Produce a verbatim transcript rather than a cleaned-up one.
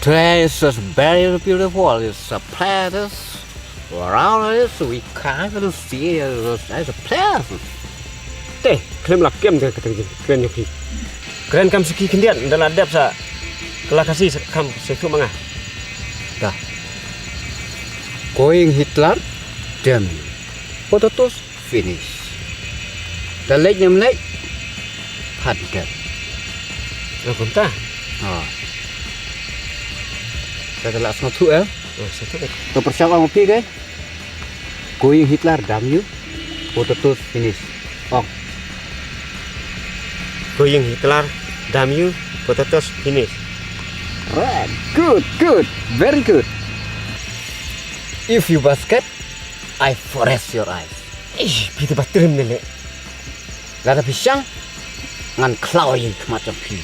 Today is just very beautiful. It's a planet. Around us, we can't even see it. It's a planet. Te, khlem la kem te ka teng jingkren jong phi. Kren kam siki khyndiat, da la dep sa. Ka la ka si sa kam sa tu manga. Da. Going Hitler, damn you. Potatoes, finish. Da leit nyam leit, phan kem. Lo kumta. Ha. Da la sngewthuh eh. Oh, satu deh. To pyrshang ong phi ke. Going Hitler, damn you. Potatoes, finish. Ong. Going Hitler, damn you. Potatoes, finish. Right. Good, good. Very good. If you basket, I forest your eyes. Ih, phi te ba trim ne le. Lada phi shang, ngan khlaw ïa khmat jong phi.